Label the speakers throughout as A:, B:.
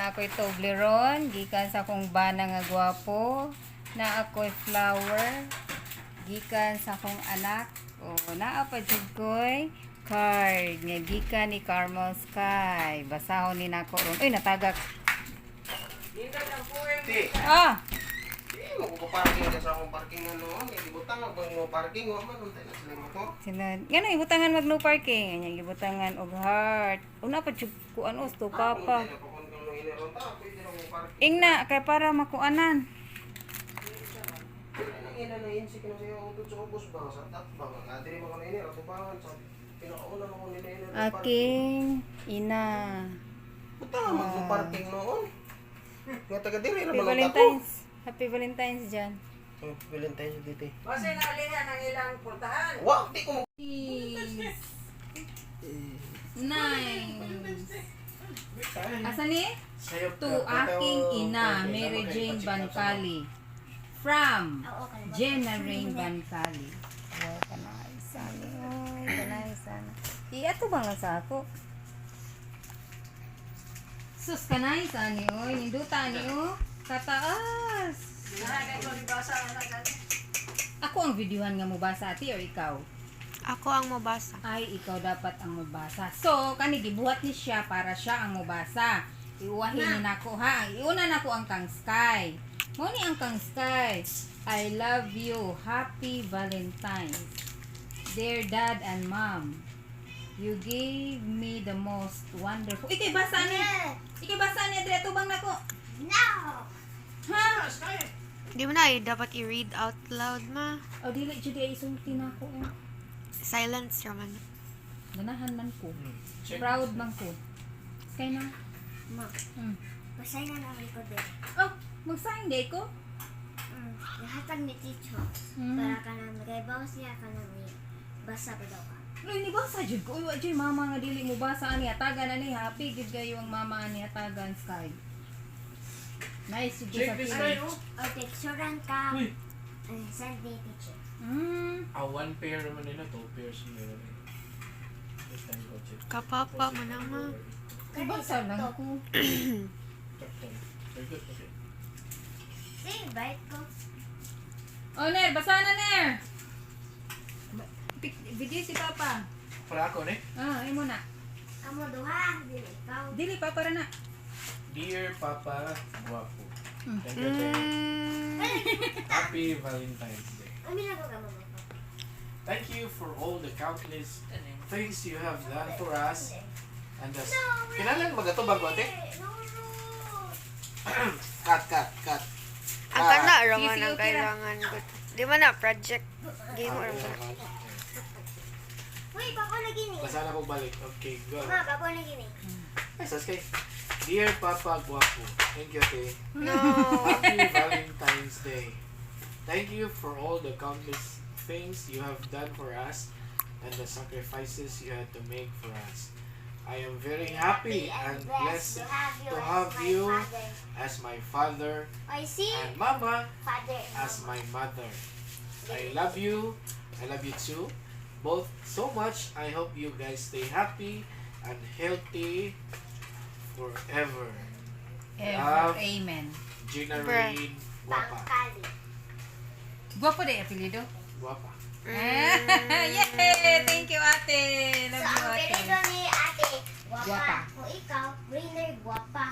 A: Na ako'y Toblerone gikan sa akong bana nga gwapo. Na ako'y flower gikan sa akong anak. O, naa pa jud ko'y card nga gikan ni Carmel Sky. Basahon ni nako ron. Uy, natagak.
B: Ti,
A: Ah,
B: di mo ko parking ka sa akong parking ano, gibutang ang mo parking wa man untay na sila motor.
A: Sila, ngano ibutangan mag no parking, anya gibutangan og heart. Una pa jud ko ano to papa.
B: Untay na pa kung kung ina ron ta, pwede na mo parking.
A: Ingna kay para makuanan.
B: Ang ina na insik na siya utod sa ubos ba sa tat ba nga diri mo kuno ini atubangan sa pinakauna mo nila ina na parking.
A: Aking ina.
B: Butang mag no parking noon. Nga taga diri ra
A: Happy
B: man ang tako.
A: Valentine's. Happy Valentine's dyan.
B: Oh, Valentine's dito.
C: Kasi naalihan ang ilang pultahan.
B: Wa, di ko mo
A: Nice. Asa ni? To aking ina, Mary Jane Bancali. From Jenna Rain Bancali. Wow, kanay sana. Oy, kanay sana. Iato ba nga sa ako? Sus, kanay sani oy. Ninduta ni oh. Kataas.
C: Nahagay ko libasa ang nagani.
A: Ako ang videohan nga mobasa, ate, or ikaw?
D: Ako ang mabasa.
A: Ay, ikaw dapat ang mabasa. So, kani gibuhat ni siya para siya ang mabasa. Iuwahin ni nako ha. Iuna nako ang kang Sky. Mo ni ang kang Sky. I love you. Happy Valentine's. Dear Dad and Mom, you gave me the most wonderful. Ikay basa ni. Ikay basa ni adre tubang nako.
E: No!
A: Ha?
D: Di mo na eh, dapat i-read out loud, ma.
A: O dili jud ay isulti nako. Eh.
D: Silence raman.
A: Ganahan man ko. Proud man ko. Sky na.
E: Ma, basahin na namin ko din.
A: Oh, magsaing day ko.
E: Lahat ni teacher. Para ka na magaibaw siya ka na may basa pa daw ka.
A: Loy, ni basa jud ko. Uy, wa jud mama nga dili mo basa ani hatagan ani happy gid kayo ang mama ani hatagan Sky. Nice jud sa feeling.
E: O picturean ka.
F: Uy.
E: And send ni teacher.
F: Ah, one pair naman nila, two pairs meron eh. This time go check.
D: Kapapa mo na, ma.
A: Basa lang ko.
F: Top 10. Very good, okay.
E: See, bite ko.
A: Oh, Ner, basa na Ner. Video si Papa.
F: Para ako, ne?
A: Ah, imo na.
E: Kamu duha, dili ikaw.
A: Dili pa para na.
F: Dear Papa Guapo. Thank you, thank you. Happy Valentine's Day.
E: Umi lang ko kamo mo.
F: Thank you for all the countless things you have done for us. And the... Kinalan ba ito bago, ate?
E: No, no.
B: Cut, cut, cut.
D: Ang kana raman
A: Sige,
D: ang
A: okay ra.
D: kailangan ko. Di man na project game or ba?
E: Uy, bako na gini.
F: Basta na ko balik. Okay, go.
E: Ma, bako na gini.
F: Ay, sas kay. Dear Papa Guapo. Thank you, ate.
D: No.
F: Happy Valentine's Day. Thank you for all the countless things you have done for us and the sacrifices you had to make for us. I am very happy and blessed to have
E: as my
F: you
E: father.
F: as my father
E: I see,
F: and mama
E: father.
F: as my mother. I love you. I love you too. Both so much. I hope you guys stay happy and healthy forever.
A: Ever.
F: Love.
A: Amen.
F: Gina
D: Bruh.
F: Rain Guapa.
E: Pangkali.
A: Gwapo de apelyido.
F: Guapa.
A: Yay! Thank you, ate.
E: So,
A: Love you,
E: ang
A: ate.
E: apelyido ni ate, Guapa.
A: Guapa.
E: Kung ikaw, Rainer Guapa.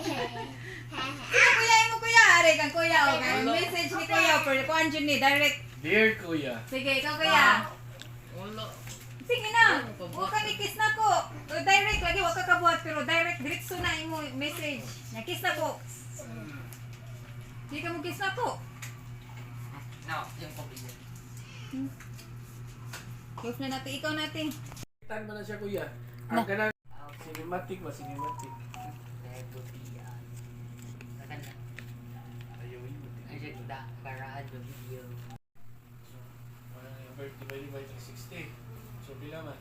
A: Kuya, kuya, imo kuya. Are kang kuya. Okay. Message ni kuya pero kuan jud ni direct.
F: Dear Kuya,
A: Sige, ikaw kuya. Sige na. Huwag ka ni kiss na ko. O, direct lagi wa ka kabuhat pero direct diretso na imo message. Na kiss na ko. Di ka mo kiss na ko.
C: No, yung pabigyan.
A: Close na natin ikaw natin.
F: Tan ba na siya, kuya? Ang kanang cinematic ba? Cinematic.
C: Lego PR. Nakana.
F: Ayaw yun.
C: Ay, siya, da, barahan yung video.
F: So, divided by 360. So, pila man?